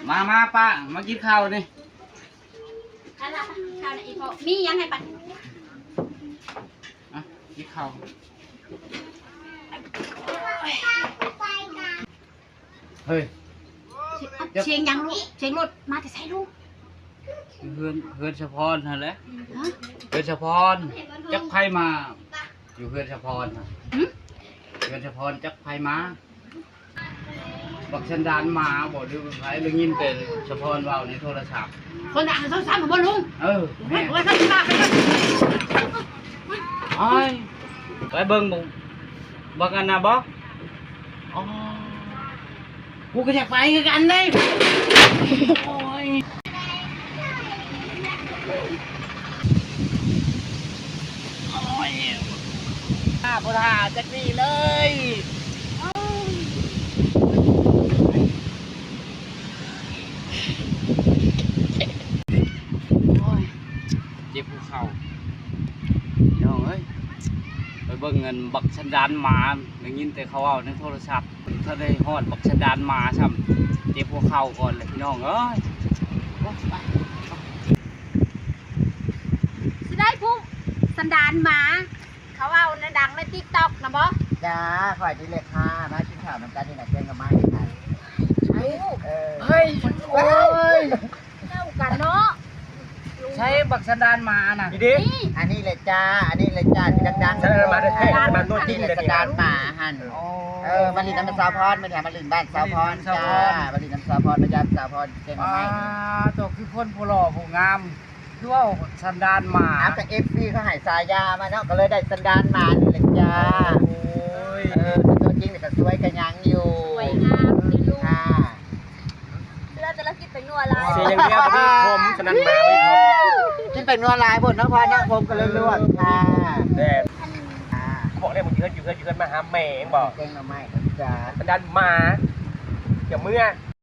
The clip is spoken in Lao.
ມາ ມາ ປ້າ ມາກິນເຂົ້ານີ້. ອັນລະ ເຂົ້ານະອີ່ພໍ່ ມີຫຍັງໃຫ້ປັນ? ອ່ະ ກິນເຂົ້າ. ເຮີ້ຍ ສຽງຫຍັງລູກ? ສຽງລົດມາແຕ່ໃສລູກ? ເຮືອນ ເຮືອນສະພອນຫັ້ນແຫຼະ. ຮະ? ເຮືອນສະພອນ ຈັກໃຜມາຢູ່ເຮືອນສະພອນຫັ້ນ. ຫຶ? ເຮືອນສະພອນຈັກໃຜມາ. ບັກສັນດານໝາບໍ ຫຼືໃຜ? ໄດ້ຍິນແຕ່ສະພອນເວົ້າໃນໂທລະສັບ. ຄົນອ່ານໂທລະສັບບໍລຸງ? ເອີ ໂອ້ຍ ໂອ້ຍ ຂ້າຊິບາບໄປກ່ອນ. ໂອ້ຍ ໄປເບິ່ງບໍ່ ບັກອັນນະບໍ? ອໍ ກູກໍຢາກໄປຄືກັນເດ້. ໂອ້ຍ ໂອ້ຍ ຂ້າບໍ່ຖ້າຈັກນີ້ເລີຍ. ໂອ້ຍ ໂອ້ຍ ເຈັບຫົວເຂົ່າ ພີ່ນ້ອງເອີຍ. ໄປເບິ່ງອັນບັກສັນດານໝາ ໄດ້ຍິນແຕ່ເຂົາເວົ້າໃນໂທລະສັບ. ບໍ່ທັນໄດ້ຮອດບັກສັນດານໝາຊ້ຳ ເຈັບຫົວເຂົ່າກ່ອນແຫຼະ ພີ່ນ້ອງເອີຍ. ໂອ້ຍ ໄປ ຊິໄດ້ຜູ້ສັນດານໝາ ເຂົາເວົ້າໃນດັງໃນຕິກຕັອກນະບໍ? ຈ້າ ຂ້ອຍນີ້ແຫຼະຄ່າ ມາກິນເຂົ້ານຳກັນນີ້ນະ ແກງໜໍ່ໄມ້. ເອີ ເຮີ້ຍ ໂອ້ຍ ເຈົ້າກັນເນາະ. ໃສບັກສັນດານໝານະ? ນີ້ເດ້ ອັນນີ້ແຫຼະຈ້າ ອັນນີ້ແຫຼະຈ້າ ທີ່ດັງໆ ສັນດານໝາ ມາໂຕຈິງເດ້ ສັນດານໝາຫັ້ນ. ອໍ ເອີ ມາຫຼິ້ນນຳສາວພອນ ມາຫຼິ້ນບ້ານສາວພອນຈ້າ ມາຫຼິ້ນນຳສາວພອນ ມາຢາມສາວພອນ ແກງໜໍ່ໄມ້. ໂຕ ຄືຄົນຜູ້ຫຼໍ່ຜູ້ງາມ ຄືເວົ້າສັນດານໝາ. ອ້າວ ກໍເອັຟຊີເຂົາໃຫ້ສາຍາມາເນາະ ກໍເລີຍໄດ້ສັນດານໝານີ້ແຫຼະຈ້າ. ໂອ້ຍ ເອີ ແຕ່ຕົວຈິງນີ້ກໍສວຍກະຍັງຢູ່ ສວຍງາມຢູ່ລູກ ຄ່າ. ເສືອແຕ່ລະກິນແປ້ງນົວຫຼາຍ ເສຍຢ່າງດຽວບໍ່ມີຜົມ ສະນັ້ນໝາບໍ່ມີຜົມ. ກິນແປ້ງນົວຫຼາຍໂພດເນາະ ພໍ່ເນາະ ຜົມກໍເລີຍຫຼວງຄ່າ. ແດ່ ອ່າ ບອກແລ້ວ ມຶງຢູ່ເຮືອນ ຢູ່ເຮືອນ ຢູ່ເຮືອນ ມາຫາແມ່ເອງບໍ? ແກງໜໍ່ໄມ້ຈ້າ ສັນດານໝາ ຢ່າເມືອ.